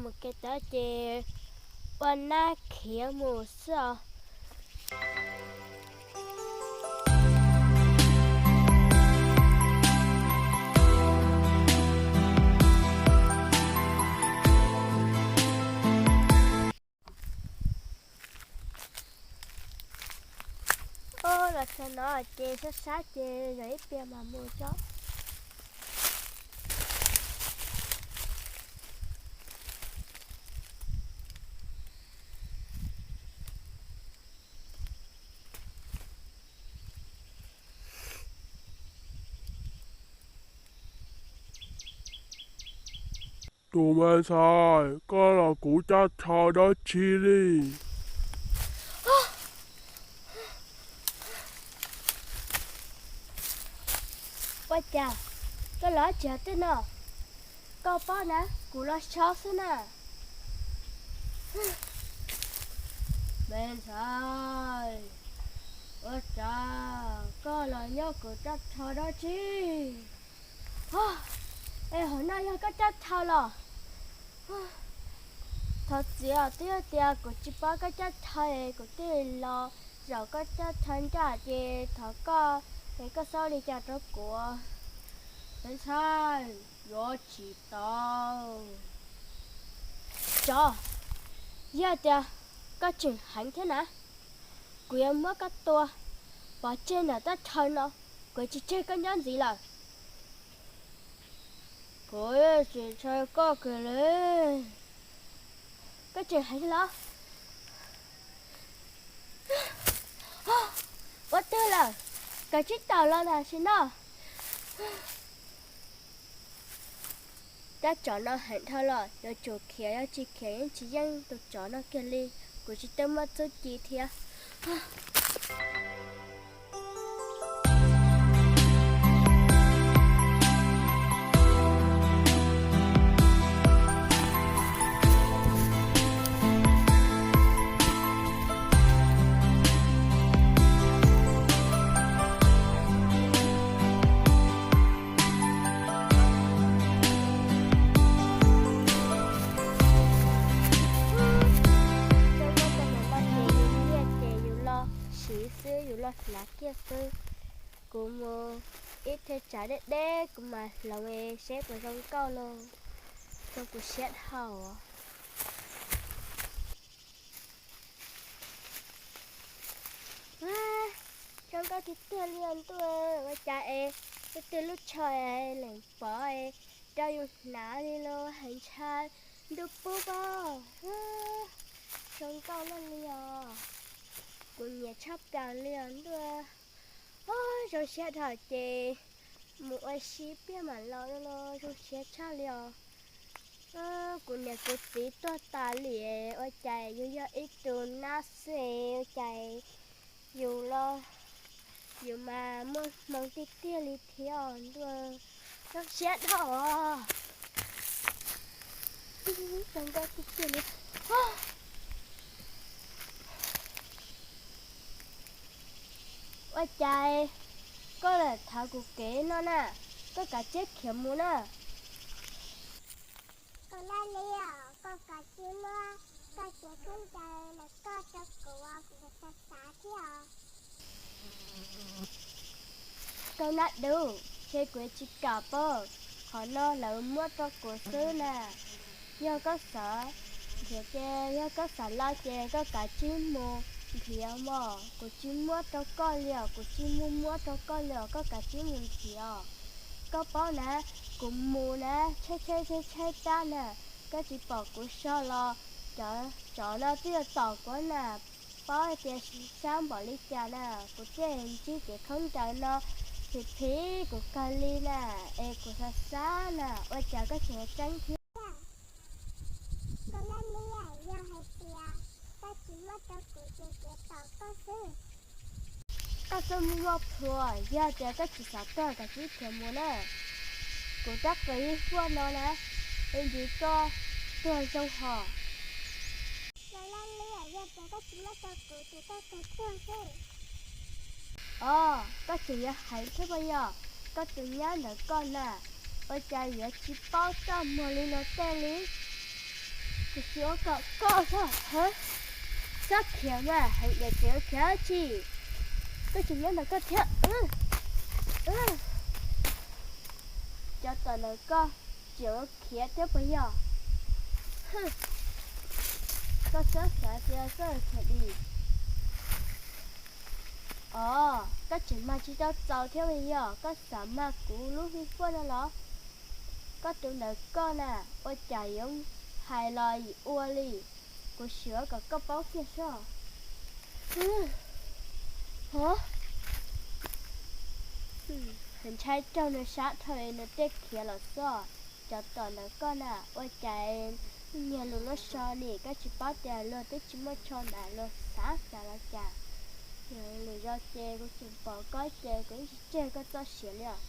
Mus kev tod ces ua nab khiav mus xwb os. Ub, los txog no ces sab sab ces zov ib pliag mas mus tso. Tus me ntxhais, koj los kuv caj rhau dab tsi li? Ua cas koj los tsev twg no? Koj paub na, kuv los so xwb na. Me ntxhais, ua cas koj los nyob kuv caj rhau dab tsi? Es hauv no yog koj caj rhau los? Thov txim os, twb yog tias kuv tsis paub koj caj rhau es kuv thiaj los zaum koj caj rhau ncaj, ces thov koj es koj txhob li cas rau kuv. Me ntxhais, yuav tsis tau. Tsov, yog tias koj tseem heev thiab na, kuv yuav muab koj tua pov tseg ntawm caj rhau no, kuv tsis tseg koj nyob ntxiv lawm. Kuv tsis ntshaw koj kiag li. Koj tseem heev los? Ua twg lawm? Koj tsis tau los tam sim no. Cov tsov no heev dhau los, yuav tsum khiav, yog tsis khiav yeej tsis yeej tus tsov no kiag li. Kuv tsis tau muaj txuj ci thiab. Ces yus nyiaj ces yus los siv xwb, yus los hnav kiag xwb. Kuv mus ib thaj tsam deb deb kuv mam hloov es seb puas zoo nkauj los. Zoo kuv siab dhau. Zoo nkauj tiag tiag li os ntuj, ua cas es leej twg lub tsho es leem pov es rau yus hnav li los heev ntshai, ntuj pub pob. Zoo nkauj loj li os. Kuv nyiam tshaj plaws li os ntuj. Zoo siab dhau ces mus ua si pliag mam los los zoo siab tshaj li os. Kuv niam kuv txiv tuag tas li, ua cas yus yog ib tug nab xwb, ua cas yus los yus mas muaj hmoo tiag tiag li thiab os ntuj. Zoo siab dhau os. Zoo nkauj tiag tiag li. Ua cas koj lam thov kuv kev no na, koj kav tsij khiav mus na. Koj Nab Li, koj kav tsij muab koj cev khaub ncaws ntawm koj rau kuv, kuv xav xav thiab os. Koj Nab Dub, ces kuv tsis kam pab, qhov no lawv muab rau kuv xwb na. Yog koj xav nrhiav ces, yog koj xav los ces koj kav tsij mus nrhiav mog, kuv tsis muab rau koj li os, kuv tsis muab muab rau koj li os, koj kav tsij mus nrhiav os. Koj paub na, kuv mus na, tshaib tshaib tshaib tshaib plab na, koj tsis pom kuv so los cov tsov no twb yuav tom kuv na. Paub tias sab npaum li cas na, kuv thiaj ntsib cev khaub ncaws no, phim phim kuv kawg li na, es kuv xav xav na, ua cas koj tseem tseeb thiab. Koj Nab Li, yog hais tias koj tsis muab rau kuv ces kuv tom koj xwb. Koj xub muaj plhuav, yog tias koj tsis xav tuag kav tsij khiav mus na. Kuv rab qws ib huaj no na, es ntsis koj tuag zoo hos. Koj Nab Li, yog tias koj tsis muab rau kuv ces koj tsuas tuag xwb. Os, koj tseem yuav heev thiab puas yog? Koj tus nyab ntawd koj na, ua cas yuav tsis paub txaj muag li no tej li? Kuv tsis ua kom koj xwb. Txhob khiav mas, heev dab tsi khiav tsis. Koj tseem nyob ntawm koj thiab. Cov tom ntawm koj tseem khiav thiab puas yog? Koj txhob xav tias koj khiav dim. Os, koj tseem mag tsis tau txaus thiab puas yog? Koj xav mag kuv lub hwj huaj no los? Koj tus ntawm koj na, ua cas yuav hais los yim ua li. Kuv sim ua kom koj paub kiag soj. Ntshai raug nws sab dhau nws tej khiav los xwb. Cov tom ntawm koj na, ua cas nyiag luag lub so ni? Koj tsis paub tias luag twb tsis muaj tsho mas luag xav xav los cas? Lwm zaus ces kuv tseem pom koj ces kuv yeej tsis tseg koj txoj sia li os.